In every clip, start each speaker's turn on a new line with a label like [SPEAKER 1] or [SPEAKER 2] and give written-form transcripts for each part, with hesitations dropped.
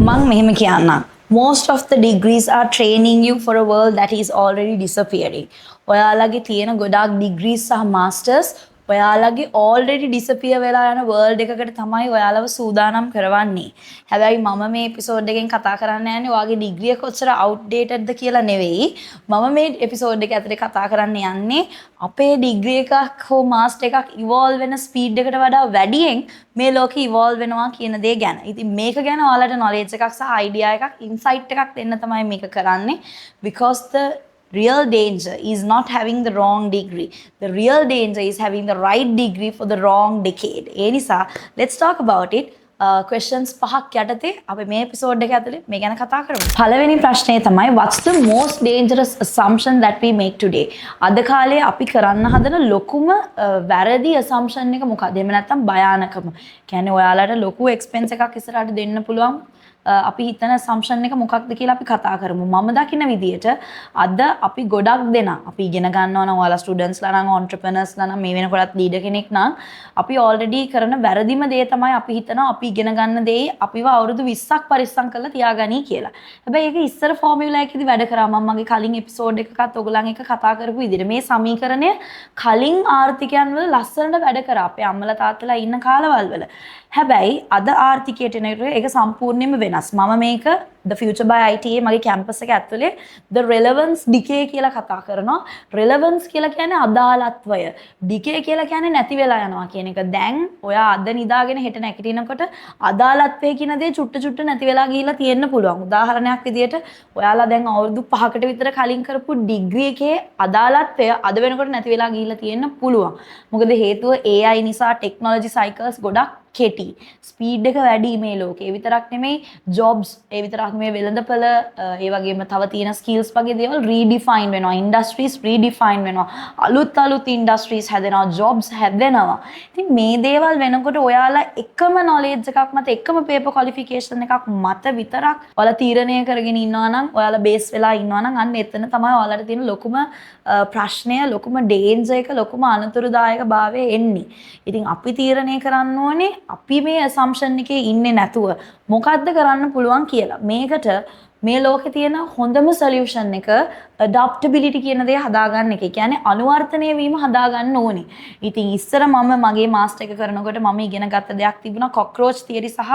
[SPEAKER 1] මං මෙහෙම කියන්නම්. Most of the degrees are training you for a world that is already disappearing. ඔයාලගේ තියෙන ගොඩාක් degrees සහ masters ඔයාලගේ already disappear වෙලා යන world එකකට තමයි ඔයාලව සූදානම් කරවන්නේ. හැබැයි මම මේ එපිසෝඩ් එකෙන් කතා කරන්න යන්නේ ඔයාගේ ඩිග්‍රී එක කොච්චර outdated ද කියලා නෙවෙයි. මම මේ එපිසෝඩ් එක ඇතුලේ කතා කරන්න යන්නේ අපේ ඩිග්‍රී එකක් හෝ මාස්ටර් එකක් ඉවෝල්ව් වෙන ස්පීඩ් එකට වඩා වැඩියෙන් මේ ලෝකෙ ඉවෝල්ව් වෙනවා කියන දේ ගැන. ඉතින් මේක ගැන ඔයාලට නොලෙජ් එකක් සහ අයිඩියා එකක්, ඉන්සයිට් එකක් දෙන්න තමයි මේක කරන්නේ. Because the real danger is not having the wrong degree. The real danger is having the right degree for the wrong decade. ඒ නිසා let's talk about it. Questions පහක් යටතේ අපි මේ එපිසෝඩ් එක ඇතුලේ මේ ගැන කතා කරමු. පළවෙනි ප්‍රශ්නය තමයි, what's the most dangerous assumption that we make today? අද කාලේ අපි කරන්න හදන ලොකුම වැරදි assumption එක මොකක්ද? එහෙම නැත්නම් භයානකම. කියන්නේ ඔයාලට ලොකු එක්ස්පෙන්ස් එකක් ඉස්සරහට දෙන්න පුළුවන් අපි හිතන assumption එක මොකක්ද කියලා අපි කතා කරමු. මම දකින විදියට අද අපි ගොඩක් දෙනා අපි ඉගෙන ගන්නවා නම්, ඔයාලා ස්ටුඩන්ට්ස්ලා නම්, ඔන්ටර්ප්‍රෙනර්ස්ලා නම්, මේ වෙනකොටත් ලීඩර් කෙනෙක් නම්, අපි ඔල්රෙඩි කරන වැරදිම දේ තමයි අපි හිතනවා අපි ඉගෙන ගන්න දේ අපිව අවුරුදු 20ක් පරිස්සම් කරලා තියාගනී කියලා. හැබැයි ඒක ඉස්සර ෆෝමියුලා එකේදී වැඩ කරා. මම මගේ කලින් එපිසෝඩ් එකකත් ඔයගොල්ලන් එක්ක කතා කරපු විදිහට මේ සමීකරණය කලින් ආර්ථිකයන් වල ලස්සනට වැඩ කරා, අපේ අම්මලා තාත්තලා ඉන්න කාලවල් වල. හැබැයි අද ආර්ථිකයට එනකොට ඒක සම්පූර්ණයෙන්ම වෙනස්. මම මේක The Future by ITA මගේ කැම්පස් එක ඇතුලේ the relevance decay කියලා කතා කරනවා. Relevance කියලා කියන්නේ අදාළත්වය. Decay කියලා කියන්නේ නැති වෙලා යනවා කියන එක. දැන් ඔයා අද නිදාගෙන හෙට නැගිටිනකොට අදාළත්වය කියන දේ චුට්ට චුට්ට නැති වෙලා ගිහිල්ලා තියෙන්න පුළුවන්. උදාහරණයක් විදියට ඔයාලා දැන් අවුරුදු 5කට විතර කලින් කරපු ඩිග්‍රී එකේ අදාළත්වය අද වෙනකොට නැති වෙලා ගිහිල්ලා තියෙන්න පුළුවන්. මොකද හේතුව AI නිසා ටෙක්නොලොජි සයිකල්ස් ගොඩක් කෙටි. ස්පීඩ් එක වැඩි මේ ලෝකේ. ඒ විතරක් නෙමෙයි, ජොබ්ස්, ඒ විතරක් නෙමෙයි, වෙළඳපළ, ඒ වගේම තව තියෙන ස්කිල්ස් වගේ දේවල් රීඩිෆයින් වෙනවා. ඉන්ඩස්ට්‍රීස් රීඩිෆයින් වෙනවා. අලුත් අලුත් ඉන්ඩස්ට්‍රීස් හැදෙනවා, ජොබ්ස් හැදෙනවා. ඉතින් මේ දේවල් වෙනකොට ඔයාලා එකම නොලෙජ් එකක් මත, එකම පේපර් ක්වොලිෆිකේෂන් එකක් මත විතරක් ඔයාලා තීරණය කරගෙන ඉන්නවා නම්, ඔයාලා බේස් වෙලා ඉන්නවා නම්, අන්න එතන තමයි ඔයාලට තියෙන ලොකුම ප්‍රශ්නය, ලොකුම ඩේන්ජර් එක, ලොකුම අනතුරුදායක භාවය එන්නේ. ඉතින් අපි තීරණය කරන්න ඕනේ අපි මේ ඇසම්ප්ෂන් එකේ ඉන්නේ නැතුව මොකද්ද කරන්න පුළුවන් කියලා. මේකට මේ ලෝකේ තියෙන හොඳම සොලියුෂන් එක ඇඩැප්ටබිලිටි කියන දේ හදාගන්න එක. ඒ කියන්නේ අනුවර්තනය වීම හදාගන්න ඕනේ. ඉතින් ඉස්සර මම මගේ මාස්ටර් එක කරනකොට මම ඉගෙන ගත්ත දෙයක් තිබුණා කොක්‍රෝච් තියරි සහ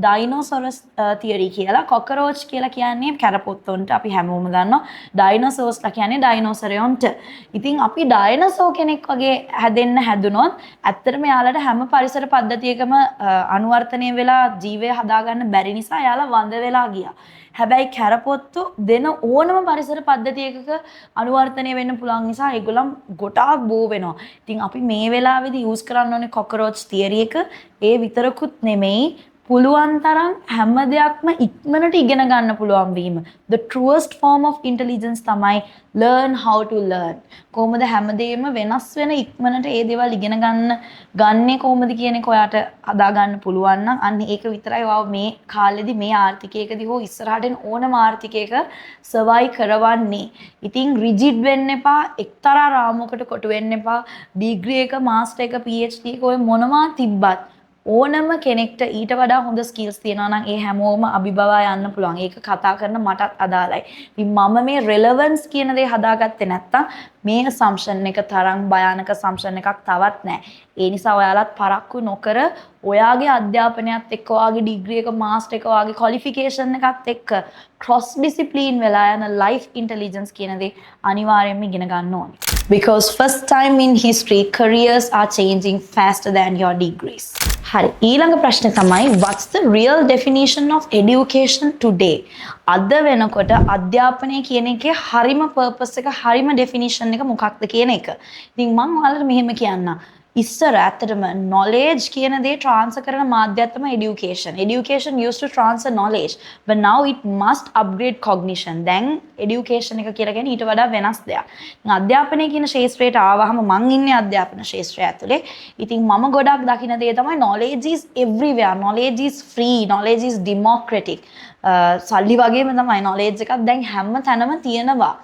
[SPEAKER 1] ඩයිනෝසොරස් තියරි කියලා. කොක්‍රෝච් කියලා කියන්නේ කැරපොත්තොන්ට, අපි හැමෝම දන්නවා. ඩයිනෝසෝස්ලා කියන්නේ ඩයිනෝසරයන්ට. ඉතින් අපි ඩයිනෝසෝ කෙනෙක් වගේ හැදෙන්න හැදුනොත් ඇත්තටම එයාලට හැම පරිසර පද්ධතියකම අනුවර්තනය වෙලා ජීවය හදාගන්න බැරි නිසා එයාලා වඳ වෙලා ගියා. හැබැයි කැරපොත්තු දෙන ඕනම පරිසර පද්ධතියක අනුවර්තනය වෙන්න පුළුවන් නිසා ඒගොල්ලන් ගොඩාක් බෝ වෙනවා. ඉතින් අපි මේ වෙලාවේදී යූස් කරන්න ඕනේ කොකරෝච් තියරි එක. ඒ විතරකුත් නෙමෙයි, පුළුවන් තරම් හැම දෙයක්ම ඉක්මනට ඉගෙන ගන්න පුළුවන් වීම. The truest form of intelligence තමයි learn how to learn. කොහොමද හැමදේම වෙනස් වෙන ඉක්මනට ඒ දේවල් ඉගෙන ගන්න ගන්නේ කොහොමද කියන එක ඔයාට හදා ගන්න පුළුවන් නම්, අන්න ඒක විතරයි ඔයාව මේ කාලෙදි, මේ ආර්ථිකයකදී හෝ ඉස්සරහට එන ඕනම ආර්ථිකයක සර්වයිව් කරවන්නේ. ඉතින් රිජිඩ් වෙන්න එපා, එක්තරා රාමුවකට කොටු වෙන්න එපා. ඩිග්‍රී එක, මාස්ටර් එක, PhD එක ඔය මොනවා තිබ්බත් ඕනම කෙනෙක්ට ඊට වඩා හොඳ ස්කිල්ස් තියෙනවා නම් ඒ හැමෝම අභිබවා යන්න පුළුවන්. ඒක කතා කරන මටත් අදාළයි. ඉතින් මම මේ රෙලවන්ස් කියන දේ හදාගත්තේ නැත්තම් මේ අසම්ප්ෂන් එක තරම් භයානක අසම්ප්ෂන් එකක් තවත් නෑ. ඒ නිසා ඔයාලත් පරක්කු නොකර ඔයාගේ අධ්‍යාපනයත් එක්ක, ඔයාගේ ඩිග්‍රී එක, මාස්ටර් එක, ඔයාගේ ක්වොලිෆිකේෂන් එකත් එක්ක ක්‍රොස් ඩිසිප්ලින් වෙලා යන ලයිෆ් ඉන්ටෙලිජන්ස් කියන දේ අනිවාර්යයෙන්ම ඉගෙන ගන්න ඕනේ. Because first time in history, careers are changing faster than your degrees. හරි, ඊළඟ ප්‍රශ්නේ තමයි, what's the real definition of education today? අද වෙනකොට අධ්‍යාපනය කියන එකේ හරිම පර්පස් එක, හරිම ඩෙෆිනිෂන් එක මොකක්ද කියන එක. ඉතින් මං ඔයාලට මෙහෙම කියන්නම්. ඉස්සර ඇත්තටම knowledge කියන දේ ට්‍රාන්ස්ෆර් කරන මාධ්‍යයක් තමයි education. Education used to transfer knowledge, but now it must upgrade cognition. දැන් education එක කියලා කියන්නේ ඊට වඩා වෙනස් දෙයක්. ඉතින් අධ්‍යාපනය කියන ක්ෂේත්‍රයට ආවහම මං ඉන්නේ අධ්‍යාපන ක්ෂේත්‍රය ඇතුලේ. ඉතින් මම ගොඩක් දකින දේ තමයි knowledge is everywhere. Knowledge is free. Knowledge is democratic. සල්ලි වගේම තමයි knowledge එකක් දැන් හැම තැනම තියෙනවා.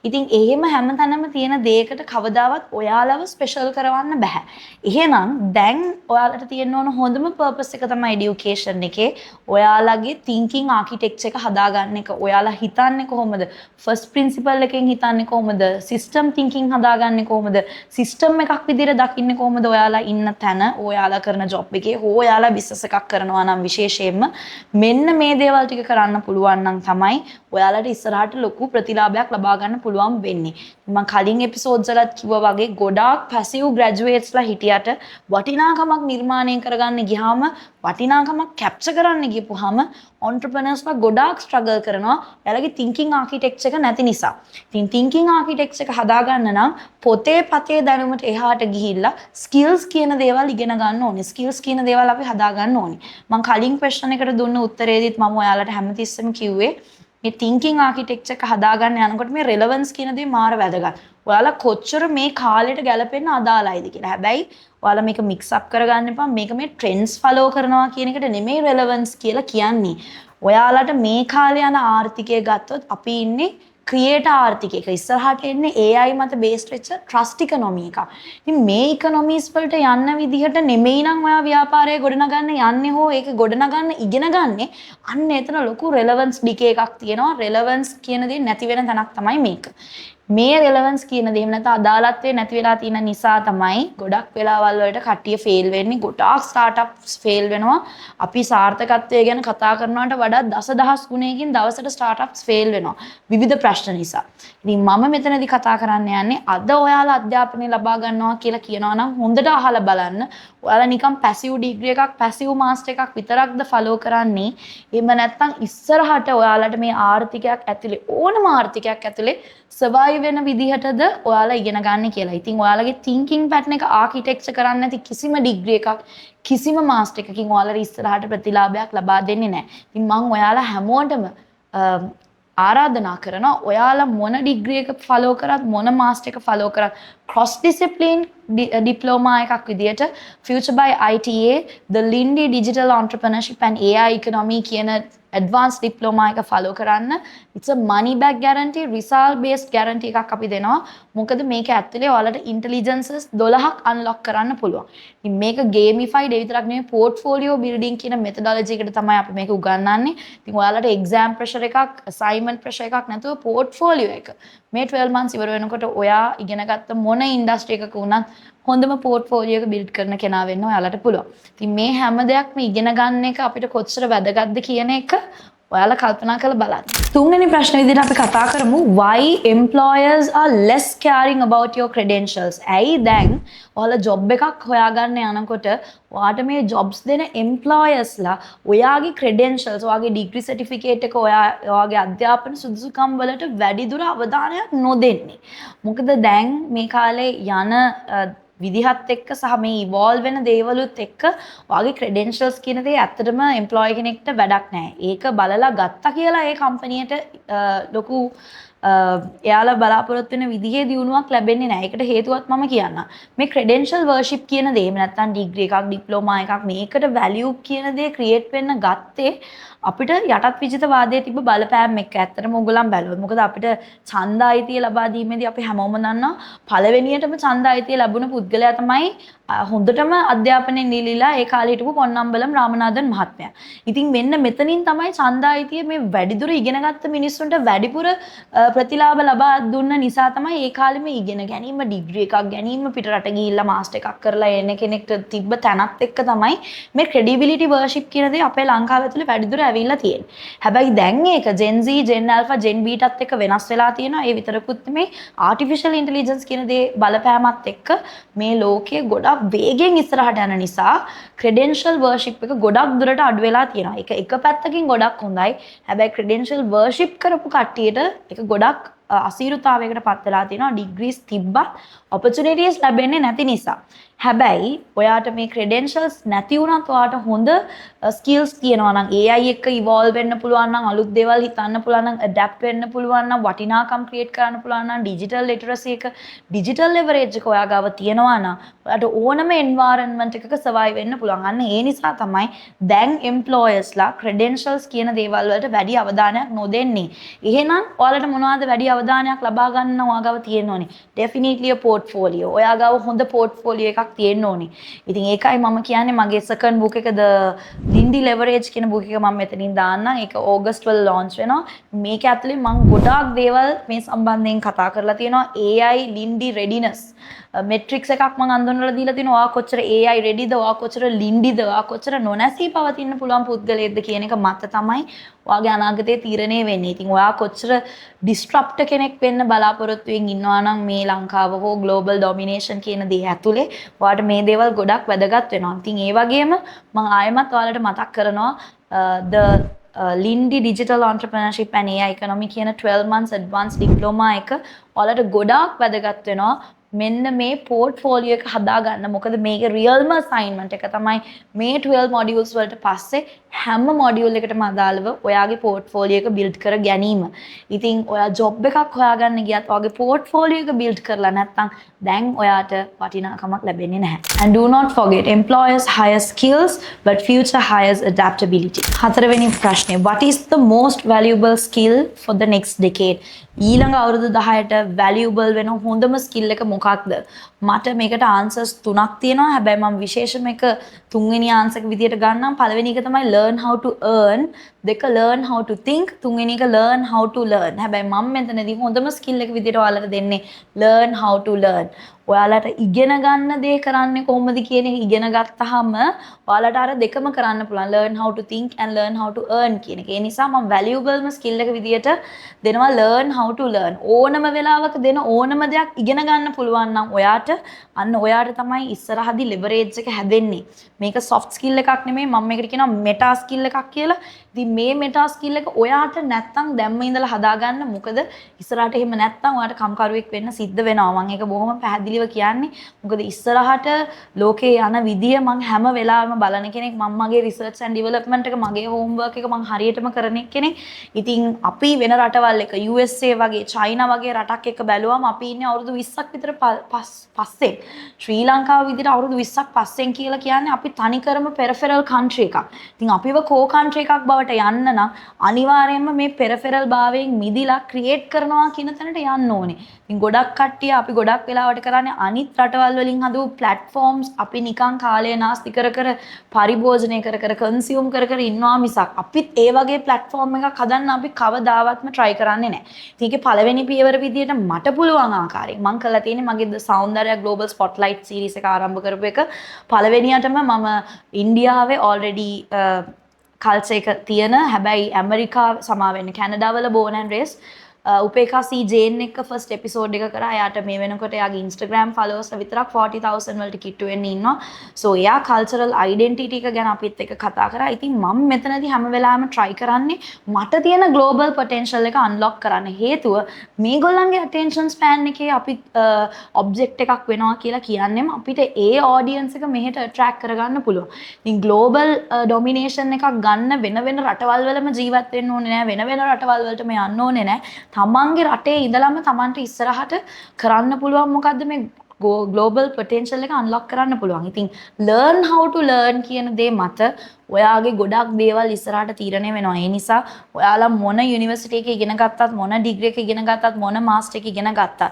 [SPEAKER 1] ඉතින් එහෙම හැම තැනම තියෙන දෙයකට කවදාවත් ඔයාලව ස්පෙෂල් කරවන්න බැහැ. එහෙනම් දැන් ඔයාලට තියෙන්න ඕන හොඳම පර්පස් එක තමයි එඩියුකේෂන් එකේ ඔයාලගේ තින්කින් ආකිටෙක්චර් එක හදාගන්න එක. ඔයාලා හිතන්නේ කොහොමද? ෆස්ට් ප්‍රින්සිපල් එකෙන් හිතන්නේ කොහොමද? සිස්ටම් තින්කින් හදාගන්නේ කොහොමද? සිස්ටම් එකක් විදිහට දකින්නේ කොහොමද ඔයාලා ඉන්න තැන, ඔයාලා කරන ජොබ් එකේ හෝ ඔයාලා බිස්නස් එකක් කරනවා නම් විශේෂයෙන්ම මෙන්න මේ දේවල් ටික කරන්න පුළුවන් නම් තමයි ඔයාලට ඉස්සරහට ලොකු ප්‍රතිලාභයක් ලබා ගන්න පුළුවන් වෙන්නේ. මම කලින් එපිසෝඩ්ස් වලත් කිව්වා වගේ ගොඩාක් පැසිව් ග්‍රැජුවේට්ස්ලා හිටියට වටිනාකමක් නිර්මාණය කරගන්න ගියාම, වටිනාකමක් කැප්චර් කරන්න ගියපුවාම ඔන්ටර්ප්‍රෙනර්ස්ලා ගොඩාක් ස්ට්‍රගල් කරනවා එයාලගේ තින්කින් ආකිටෙක්චර් එක නැති නිසා. ඉතින් තින්කින් ආකිටෙක්චර් එක හදාගන්න නම් පොතේ පතේ දැනුමට එහාට ගිහිල්ලා ස්කිල්ස් කියන දේවල් ඉගෙන ගන්න ඕනේ. ස්කිල්ස් කියන දේවල් අපි හදාගන්න ඕනේ. මං කලින් ක්වෙස්චන් එකට දුන්න උත්තරේදීත් මම ඔයාලට හැමතිස්සෙම කිව්වේ මේ තින්කින් ආකිටෙක්චර් එක හදාගන්න යනකොට මේ රෙලවන්ස් කියන දේ මාර වැදගත්. ඔයාලා කොච්චර මේ කාලෙට ගැලපෙන්න අදාළයිද කියලා. හැබැයි ඔයාලා මේක මික්ස් අප් කරගන්න එපා. මේක මේ ට්‍රෙන්ඩ්ස් ෆලෝ කරනවා කියන එකට නෙමෙයි රෙලවන්ස් කියලා කියන්නේ. ඔයාලට මේ කාලේ යන ආර්ථිකය ගත්තොත් අපි ඉන්නේ ක්‍රියේටර් ආර්ථිකයක. ඉස්සරහට එන්නේ AI මත බේස්ඩ් වෙච්ච ට්‍රස්ට් ඉකොනොමි එකක්. ඉතින් මේ ඉකොනොමිස් වලට යන්න විදිහට නෙමෙයි නම් ඔයා ව්‍යාපාරය ගොඩනගන්න යන්නේ හෝ ඒක ගොඩනගන්න ඉගෙන ගන්නේ, අන්න එතන ලොකු රෙලවන්ස් ඩිකේ එකක් තියෙනවා. රෙලවන්ස් කියන දේ නැති වෙන තැනක් තමයි මේක. මේ රෙලවන්ස් කියන දේ එහෙම නැත්නම් අදාළත්වය නැති වෙලා තියෙන නිසා තමයි ගොඩක් වෙලාවල් වලට කට්ටිය ෆේල් වෙන්නේ. ගොඩාක් ස්ටාර්ට්අප්ස් ෆේල් වෙනවා. අපි සාර්ථකත්වය ගැන කතා කරනවට වඩා දසදහස් ගුණයකින් දවසට ස්ටාර්ට්අප්ස් ෆේල් වෙනවා විවිධ ප්‍රශ්න නිසා. ඉතින් මම මෙතනදී කතා කරන්න යන්නේ අද ඔයාලා අධ්‍යාපනය ලබා ගන්නවා කියලා කියනවා නම් හොඳට අහලා බලන්න. ඔයාලා නිකන් පැසිව් ඩිග්‍රී එකක්, පැසිව් මාස්ටර් එකක් විතරක්ද ෆලෝ කරන්නේ? එහෙම නැත්නම් ඉස්සරහට ඔයාලට මේ ආර්ථිකයක් ඇතුලේ, ඕනම ආර්ථිකයක් ඇතුලේ සර්වයිව් වෙන විදිහටද ඔයාලා ඉගෙන ගන්න කියලා. ඉතින් ඔයාලගේ තින්කින් පැටර්න් එක ආකිටෙක්චර් කරන්න නැති කිසිම ඩිග්‍රී එකක්, කිසිම මාස්ටර් එකකින් ඔයාලට ඉස්සරහට ප්‍රතිලාභයක් ලබා දෙන්නේ නැහැ. ඉතින් මං ඔයාලා හැමෝටම ආරාධනා කරනවා, ඔයාලා මොන ඩිග්‍රී එක ෆලෝ කරත්, මොන මාස්ටර් එක ෆලෝ කරත්, ක්‍රොස් ඩිසිප්ලින් ඩිප්ලෝමා එකක් විදියට Future by ITA the Lindy Digital Entrepreneurship and AI Economy කියන ඇඩ්වාන්ස් ඩිප්ලෝමා එක ෆලෝ කරන්න. It's a money back guarantee, result based guarantee එකක් අපි දෙනවා. මොකද මේක ඇතුලේ ඔයාලට ඉන්ටෙලිජන්සස් 12ක් අන්ලොක් කරන්න පුළුවන්. ඉතින් මේක ගේමිෆයිඩ් ඒ විතරක් නෙමෙයි, පෝට්ෆෝලියෝ බිල්ඩින් කියන මෙතඩොලොජි එකට තමයි අපි මේක උගන්වන්නේ. ඉතින් ඔයාලට එක්සෑම් ප්‍රෙෂර් එකක්, අසයින්මන්ට් ප්‍රෙෂර් එකක් නැතුව පෝට්ෆෝලියෝ එක මේ 12 months ඉවර වෙනකොට ඔයා ඉගෙන ගත්ත මොන ඉන්ඩස්ට්‍රි එකක වුණත් හොඳම පෝට්ෆෝලියෝ එක බිල්ඩ් කරන කෙනා වෙන්න ඔයාලට පුළුවන්. ඉතින් මේ හැම දෙයක්ම ඉගෙන ගන්න එක අපිට කොච්චර වැදගත්ද කියන එක ඔයාලා කල්පනා කරලා බලන්න. තුන්වෙනි ප්‍රශ්න විදිහට අපි කතා කරමු why employers are less caring about your credentials. ඇයි දැන් ඔයාලා ජොබ් එකක් හොයාගන්න යනකොට ඔයාට මේ ජොබ්ස් දෙන එම්ප්ලොයර්ස්ලා ඔයාගේ ක්‍රෙඩෙන්ෂල්ස්, ඔයාගේ ඩිග්‍රී සර්ටිෆිකේට් එක, ඔයා ඔයාගේ අධ්‍යාපන සුදුසුකම් වලට වැඩිදුර අවධානයක් නොදෙන්නේ? මොකද දැන් මේ කාලේ යන විදිහත් එක්ක සහ මේ ඉවෝල්ව් වෙන දේවලුත් එක්ක ඔයාගේ ක්‍රෙඩෙන්ෂල්ස් කියන දේ ඇත්තටම එම්ප්ලොයි කෙනෙක්ට වැඩක් නෑ. ඒක බලලා ගත්තා කියලා ඒ කම්පැනියට ලොකු එයාලා බලාපොරොත්තු වෙන විදිහේ දියුණුවක් ලැබෙන්නේ නැහැ. ඒකට හේතුවත් මම කියන්නම්. මේ ක්‍රෙඩෙන්ෂල් වර්ෂිප් කියන දේ, එහෙම නැත්නම් ඩිග්‍රී එකක්, ඩිප්ලෝමා එකක්, මේකට වැලියු කියන දේ ක්‍රියේට් වෙන්න ගත්තේ අපිට යටත් විජිතවාදයේ තිබ්බ බලපෑම් එක්ක ඇත්තටම ඕගොල්ලන් බැලුවොත්. මොකද අපිට ඡන්ද අයිතිය ලබා දීමේදී අපි හැමෝම දන්නවා පළවෙනියටම ඡන්ද අයිතිය ලැබුණ පුද්ගලයා තමයි හොඳටම අධ්‍යාපනයෙන් නිලිලා ඒ කාලේ හිටපු පොන්නම්බලම් රාමනාදන් මහත්මයා. ඉතින් මෙන්න මෙතනින් තමයි ඡන්ද අයිතිය මේ වැඩිදුර ඉගෙනගත්ත මිනිස්සුන්ට වැඩිපුර ප්‍රතිලාභ ලබා දුන්න නිසා තමයි ඒ කාලෙම ඉගෙන ගැනීම, ඩිග්‍රී එකක් ගැනීම, පිට රට ගිහිල්ලා මාස්ටර් එකක් කරලා එන කෙනෙක්ට තිබ්බ තැනත් එක්ක තමයි මේ ක්‍රෙඩිබිලිටි වර්ෂිප් කියන දේ අපේ ලංකාව ඇතුලේ වැඩිදුර ඇවිල්ලා තියෙන්නේ. හැබැයි දැන් ඒක Gen Z, Gen Alpha, Gen Betaත් එක්ක වෙනස් වෙලා තියෙනවා. ඒ විතරකුත් නෙමෙයි, ආටිෆිෂල් ඉන්ටෙලිජන්ස් කියන දේ බලපෑමත් එක්ක මේ ලෝකය ගොඩක් වේගෙන් ඉස්සරහට යන නිසා ක්‍රෙඩෙන්ෂල් වර්ෂිප් එක ගොඩක් දුරට අඩු වෙලා තියෙනවා. ඒක එක පැත්තකින් ගොඩක් හොඳයි. හැබැයි ක්‍රෙඩෙන්ෂල් වර්ෂිප් කරපු කට්ටියට ඒක ගොඩක් අසීරුතාවයකට පත් වෙලා තියෙනවා. ඩිග්‍රීස් තිබ්බත් ඔපචුනිටීස් ලැබෙන්නේ නැති නිසා. හැබැයි ඔයාට මේ ක්‍රෙඩෙන්ෂල්ස් නැති වුණත් ඔයාට හොඳ ස්කිල්ස් තියෙනවා නම්, AI එක්ක ඉවෝල්ව් වෙන්න පුළුවන් නම්, අලුත් දේවල් හිතන්න පුළුවන් නම්, ඇඩැප්ට් වෙන්න පුළුවන් නම්, වටිනාකම් ක්‍රියේට් කරන්න පුළුවන් නම්, ඩිජිටල් ලිටරසි එක, ඩිජිටල් ලෙවරේජ් එක ඔයා ගාව තියෙනවා නම් ඔයාට ඕනම එන්වයරන්මන්ට් එකක සර්වයිව් වෙන්න පුළුවන්. අන්න ඒ නිසා තමයි දැන් එම්ප්ලොයර්ස්ලා ක්‍රෙඩෙන්ෂල්ස් කියන දේවල් වලට වැඩි අවධානයක් නොදෙන්නේ. එහෙනම් ඔයාලට මොනවද වැඩි අවධානයක් ලබා ගන්න නම් ඔයා ගාව තියෙන්න ඕනේ definitely a portfolio. ඔයා ගාව හොඳ portfolio එකක් තියෙන්න ඕනේ. ඉතින් ඒකයි මම කියන්නේ මගේ second book එක, The Lindy Leverage කියන book එක මම මෙතනින් දාන්නම්. ඒක ඕගස්ට් වල launch වෙනවා. මේක ඇතුලේ මම ගොඩාක් දේවල් මේ සම්බන්ධයෙන් කතා කරලා තියෙනවා. AI Lindy readiness metrics එකක් මම අඳුන්වලා දීලා තියෙනවා. ඔයා කොච්චර AI readyද, ඔයා කොච්චර ලින්ඩිද, ඔයා කොච්චර නොනැසී පවතින්න පුළුවන් පුද්ගලයෙක්ද කියන එක මත තමයි ඔයාගේ අනාගතය තීරණය වෙන්නේ. ඉතින් ඔයා කොච්චර ඩිස්ට්‍රප්ටර් කෙනෙක් වෙන්න බලාපොරොත්තුවෙන් ඉන්නවා නම් මේ ලංකාව හෝ ග්ලෝබල් ඩොමිනේෂන් කියන දේ ඇතුලේ ඔයාට මේ දේවල් ගොඩක් වැදගත් වෙනවා. ඉතින් ඒ වගේම මම ආයෙමත් ඔයාලට මතක් කරනවා the Lindy Digital Entrepreneurship and AI Economy කියන 12 months advanced diploma එක ඔයාලට ගොඩාක් වැදගත් වෙනවා මෙන්න මේ පෝට්ෆෝලියෝ එක හදාගන්න. මොකද මේක රියල්ම අසයින්මන්ට් එක තමයි මේ 12 මොඩියුල්ස් වලට පස්සේ හැම මොඩියුල් එකටම අදාළව ඔයාගේ පෝට්ෆෝලියෝ එක බිල්ඩ් කර ගැනීම. ඉතින් ඔයා ජොබ් එකක් හොයාගන්න ගියත් ඔයාගේ පෝට්ෆෝලියෝ එක බිල්ඩ් කරලා නැත්නම් දැන් ඔයාට වටිනාකමක් ලැබෙන්නේ නැහැ. And do not forget, employers hire skills but future hires adaptability. හතරවෙනි ප්‍රශ්නය, what is the most valuable skill for the next decade? ඊළඟ අවුරුදු 10ට valuable වෙන හොඳම ස්කිල් එක මොකක්ද? මට මේකට ආන්සර්ස් තුනක් තියෙනවා. හැබැයි මම විශේෂම එක තුන්වෙනි ආන්සර් එක විදියට ගන්නම්. පළවෙනි එක තමයි learn how to earn, දෙක learn how to think, තුන්වෙනි එක learn how to learn. හැබැයි මම මෙතනදී හොඳම ස්කිල් එක විදියට ඔයාලට දෙන්නේ learn how to learn. ඔයාලට ඉගෙන ගන්න දේ කරන්නේ කොහොමද කියන එක ඉගෙන ගත්තාම ඔයාලට අර දෙකම කරන්න පුළුවන්, learn how to think and learn how to earn කියන එක. ඒ නිසා මම valuableම skill එක විදියට දෙනවා learn how to learn. ඕනම වෙලාවක දෙන ඕනම දෙයක් ඉගෙන ගන්න පුළුවන් නම් ඔයාට, අන්න ඔයාට තමයි ඉස්සරහදී leverage එක හැදෙන්නේ. මේක soft skill එකක් නෙමෙයි, මම මේකට කියනවා meta skill එකක් කියලා. ඉතින් මේ meta skill එක ඔයාට නැත්තම් දැම්ම ඉඳලා හදාගන්න. මොකද ඉස්සරහට එහෙම නැත්තම් ඔයාට කම්කරුවෙක් වෙන්න සිද්ධ වෙනවා. මම ඒක බොහොම පැහැදිලිව කියන්නේ. මොකද ඉස්සරහට ලෝකේ යන විදිය මං හැම වෙලාවෙම බලන කෙනෙක්. මං මගේ රිසර්ච් ඇන්ඩ් ඩෙවලොප්මන්ට් එක, මගේ හෝම්වර්ක් එක මං හරියටම කරන කෙනෙක්. ඉතින් අපි වෙන රටවල් එක, USA වගේ, චයිනා වගේ රටක් එක්ක බැලුවම අපි ඉන්නේ අවුරුදු 20ක් විතර පස්සෙන්. ශ්‍රී ලංකාව විදිහට අවුරුදු 20ක් පස්සෙන් කියලා කියන්නේ අපි තනිකරම පෙරිෆෙරල් කන්ට්‍රි එකක්. ඉතින් අපිව කෝ කන්ට්‍රි එකක් බවට යන්න නම් අනිවාර්යයෙන්ම මේ පෙරිෆෙරල් භාවයෙන් මිදිලා ක්‍රියේට් කරනවා කියන තැනට යන්න ඕනේ. ඉතින් ගොඩක් කට්ටිය, අපි ගොඩක් වෙලාවට කරන්නේ අනිත් රටවල් වලින් හදපු ප්ලැට්ෆෝම්ස් අපි නිකන් කාලය නාස්ති කර කර, පරිභෝජනය කර කර, කන්සියුම් කර කර ඉන්නවා මිසක් අපිත් ඒ වගේ ප්ලැට්ෆෝම් එකක් හදන්න අපි කවදාවත්ම try කරන්නේ නැහැ. ඉතින් ඒකේ පළවෙනි පියවර විදියට මට පුළුවන් ආකාරයෙන් මං කරලා තියෙන්නේ මගේ The Soundarya Global Spotlight series එක ආරම්භ කරපු එක. පළවෙනියටම මම ඉන්දියාවේ already culture එක තියෙන, හැබැයි ඇමරිකා, සමා වෙන්න, කැනඩා වල born and raised උපේකා සී ජේන් එක්ක ෆස්ට් එපිසෝඩ් එක කරා. එයාට මේ වෙනකොට එයාගේ Instagram followers විතරක් 40,000 වලට කිට්ටු වෙන්න ඉන්නවා. සෝ එයා කල්චරල් අයිඩෙන්ටිටි එක ගැන අපිත් එක්ක කතා කරා. ඉතින් මම මෙතනදී හැම වෙලාවෙම try කරන්නේ මට තියෙන ග්ලෝබල් පොටෙන්ෂල් එක අන්ලොක් කරන්න. හේතුව මේගොල්ලන්ගේ ඇටෙන්ෂන් ස්පෑන් එකේ අපි ඔබ්ජෙක්ට් එකක් වෙනවා කියලා කියන්නේම අපිට ඒ ඔඩියන්ස් එක මෙහෙට ඇට්‍රැක්ට් කරගන්න පුළුවන්. ඉතින් ග්ලෝබල් ඩොමිනේෂන් එකක් ගන්න වෙන වෙන රටවල් වලම ජීවත් වෙන්න ඕනේ නෑ. වෙන වෙන රටවල් වලටම යන්න ඕනේ නෑ. තමන්ගේ රටේ ඉඳලම තමන්ට ඉස්සරහට කරන්න පුළුවන් මොකද්ද, මේ ග්ලෝබල් පොටෙන්ෂල් එක අන්ලොක් කරන්න පුළුවන්. ඉතින් learn how to learn කියන දේ මත ඔයාගේ ගොඩක් දේවල් ඉස්සරහට තීරණය වෙනවා. ඒ නිසා ඔයාලා මොන යුනිවර්සිටි එකේ ඉගෙන ගත්තත්, මොන ඩිග්‍රී එක ඉගෙන ගත්තත්, මොන මාස්ටර් එක ඉගෙන ගත්තත්,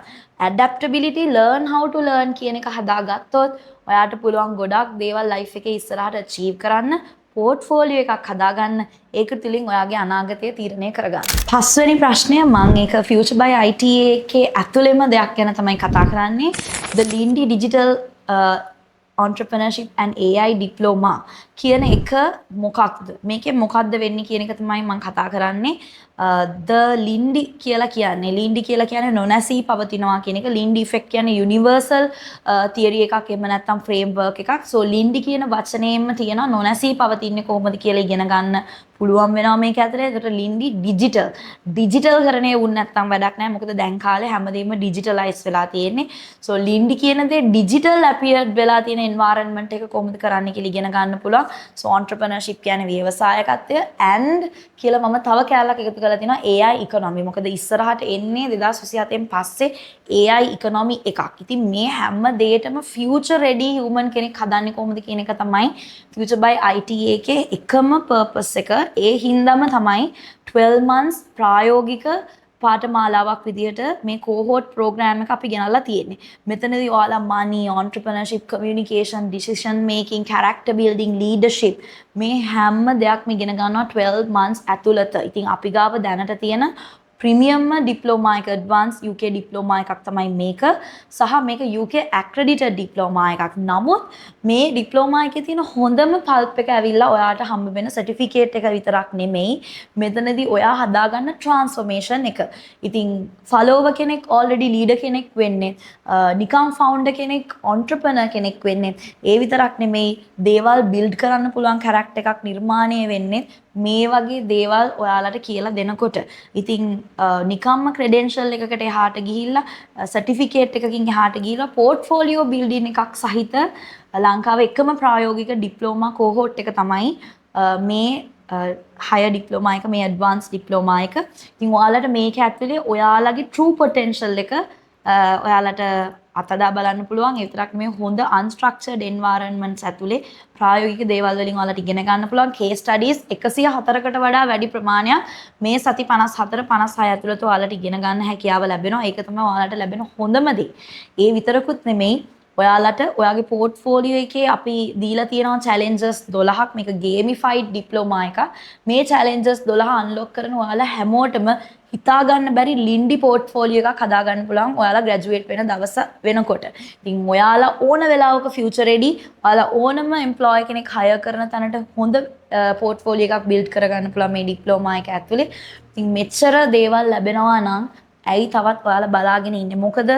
[SPEAKER 1] adaptability, learn how to learn කියන එක හදාගත්තොත් ඔයාට පුළුවන් ගොඩක් දේවල් ලයිෆ් එකේ ඉස්සරහට අචීව් කරන්න, පෝට්ෆෝලියෝ එකක් හදාගන්න, ඒක තුලින් ඔයාගේ අනාගතය තීරණය කරගන්න. පස්වෙනි ප්‍රශ්නය, මම ඒක Future by ITA එකේ ඇතුළෙම දෙයක් ගැන තමයි කතා කරන්නේ. The Lindy Digital Entrepreneurship and AI Diploma කියන එක මොකක්ද? මේකෙන් මොකක්ද වෙන්නේ කියන එක තමයි මම කතා කරන්නේ. The Lindy කියලා කියන්නේ, Lindy කියලා කියන්නේ නොනැසී පවතිනවා කියන එක. Lindy effect කියන්නේ යුනිවර්සල් තියරි එකක්, එහෙම නැත්නම් ෆ්‍රේම්වර්ක් එකක්. සෝ Lindy කියන වචනයෙන්ම තියෙනවා නොනැසී පවතින්නේ කොහොමද කියලා ඉගෙන ගන්න පුළුවන් වෙනවා මේක ඇතුලේ. ඒකට Lindy digital digital කරණය වුණ නැත්නම් වැඩක් නැහැ. මොකද දැන් කාලේ හැමදේම ඩිජිටලයිස් වෙලා තියෙන්නේ. සෝ Lindy කියන දේ ඩිජිටල් ඇපියර්ඩ් වෙලා තියෙන එන්වයරන්මන්ට් එක කොහොමද කරන්න කියලා ඉගෙන ගන්න පුළුවන්. සෝ එන්ටර්ප්‍රෙනර්ෂිප් කියන්නේ ව්‍යවසායකත්වය and කියලා මම තව කෑල්ලක් එකතු කරලා තිනවා AI economy. මොකද ඉස්සරහට එන්නේ 2027න් පස්සේ AI economy එකක්. ඉතින් මේ හැම දෙයකටම future ready human කෙනෙක් හදන්නේ කොහොමද කියන එක තමයි Future by ITA එකේ එකම purpose එක. ඒ හින්දාම තමයි 12 months ප්‍රායෝගික පාඨමාලාවක් විදියට මේ කෝහෝට් ප්‍රෝග්‍රෑම් එක අපි ගෙනල්ලා තියෙන්නේ. මෙතනදී ඔයාලා money, entrepreneurship, communication, decision making, character building, leadership මේ හැම දෙයක්ම ඉගෙන ගන්නවා 12 months ඇතුළත. ඉතින් අපි ගාව දැනට තියෙන ප්‍රීමියම්ම ඩිප්ලෝමා එක, ඇඩ්වාන්ස් UK diploma එකක් තමයි මේක සහ මේක UK ඇක්‍රඩිටඩ් ඩිප්ලෝමා එකක්. නමුත් මේ ඩිප්ලෝමා එකේ තියෙන හොඳම පල්ප් එක ඇවිල්ලා ඔයාට හම්බ වෙන සර්ටිෆිකේට් එක විතරක් නෙමෙයි, මෙතනදී ඔයා හදාගන්න ට්‍රාන්ස්ෆෝමේෂන් එක. ඉතින් ෆලෝවර් කෙනෙක් ඔල්රෙඩි ලීඩර් කෙනෙක් වෙන්නේ, නිකම් ෆවුන්ඩර් කෙනෙක් ඔන්ට්‍රප්‍රනර් කෙනෙක් වෙන්නේ, ඒ විතරක් නෙමෙයි, දේවල් බිල්ඩ් කරන්න පුළුවන් කැරක්ටර් එකක් නිර්මාණය වෙන්නේ මේ වගේ දේවල් ඔයාලට කියලා දෙනකොට. ඉතින් නිකම්ම ක්‍රෙඩෙන්ෂල් එකකට එහාට ගිහිල්ලා, සර්ටිෆිකේට් එකකින් එහාට ගිහිල්ලා, පෝට්ෆෝලියෝ බිල්ඩින් එකක් සහිත ලංකාවේ එකම ප්‍රායෝගික ඩිප්ලෝමා කෝහෝට් එක තමයි මේ හයර් ඩිප්ලෝමා එක, මේ ඇඩ්වාන්ස් ඩිප්ලෝමා එක. ඉතින් ඔයාලට මේක ඇතුලේ ඔයාලගේ ට්‍රූ පොටෙන්ෂල් එක ඔයාලට අත්හදා බලන්න පුළුවන්. ඒ විතරක් නෙමෙයි, හොඳ අන්ස්ට්‍රක්චර්ඩ් එන්වයරන්මන්ට්ස් ඇතුලේ ප්‍රායෝගික දේවල් වලින් ඔයාලට ඉගෙන ගන්න පුළුවන්. කේස් ස්ටඩීස් 104කට වඩා වැඩි ප්‍රමාණයක් මේ සති 54 56 ඇතුළත ඔයාලට ඉගෙන ගන්න හැකියාව ලැබෙනවා. ඒක තමයි ඔයාලට ලැබෙන හොඳම දේ. ඒ විතරකුත් නෙමෙයි, ඔයාලට ඔයාගේ පෝට්ෆෝලියෝ එකේ අපි දීලා තියෙනවා චැලෙන්ජස් 12ක්. මේක ගේමිෆයිඩ් ඩිප්ලෝමා එකක්. මේ චැලෙන්ජස් 12 අන්ලොක් කරන ඔයාලා හැමෝටම හිතා ගන්න බැරි ලින්ඩි පෝට්ෆෝලියෝ එකක් හදා ගන්න පුළුවන් ඔයාලා ග්‍රැජුවේට් වෙන දවස වෙනකොට. ඉතින් ඔයාලා ඕන වෙලාවක ෆියුචර් රෙඩි, ඔයාලා ඕනම එම්ප්ලොයර් කෙනෙක් හයර් කරන තැනට හොඳ පෝට්ෆෝලියෝ එකක් බිල්ඩ් කරගන්න පුළුවන් මේ ඩිප්ලෝමා එක ඇතුලේ. ඉතින් මෙච්චර දේවල් ලැබෙනවා නම් ඇයි තවත් ඔයාලා බලාගෙන ඉන්නේ? මොකද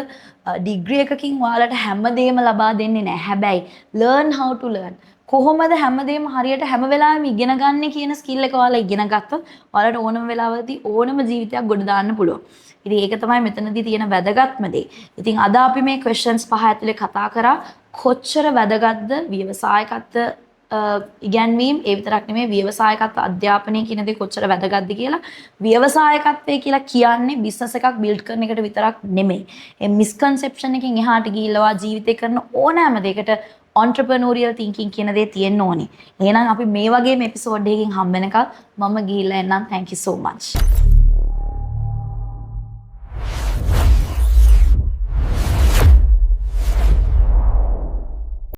[SPEAKER 1] ඩිග්‍රී එකකින් ඔයාලට හැමදේම ලබා දෙන්නේ නැහැ. හැබැයි learn how to learn. කොහොමද හැමදේම හරියට හැම වෙලාවෙම ඉගෙන ගන්න කියන ස්කිල් එක ඔයාලා ඉගෙන ගත්තොත් ඔයාලට ඕනම වෙලාවකදී ඕනම ජීවිතයක් ගොඩ දාන්න පුළුවන්. ඉතින් ඒක තමයි මෙතනදී තියෙන වැදගත්ම දේ. ඉතින් අද අපි මේ questions පහ ඇතුලේ කතා කරා කොච්චර වැදගත්ද ව්‍යවසායකත්ව ඉගැන්වීම්, ඒ විතරක් නෙමෙයි, ව්‍යවසායකත්ව අධ්‍යාපනය කියන දේ කොච්චර වැදගත්ද කියලා. ව්‍යවසායකත්වය කියලා කියන්නේ බිස්නස් එකක් බිල්ඩ් කරන එකට විතරක් නෙමෙයි. ඒ මිස්කන්සෙප්ෂන් එකකින් එහාට ගිහිල්ලා ඔයා ජීවිතේ කරන ඕනෑම දෙයකට ඔන්ට්‍රප්‍රනෝරියල් තින්කින් කියන දේ තියෙන්න ඕනේ. එහෙනම් අපි මේ වගේම එපිසෝඩ් එකකින් හම්බ වෙනකල් මම ගිහිල්ලා එන්නම්. Thank you so much.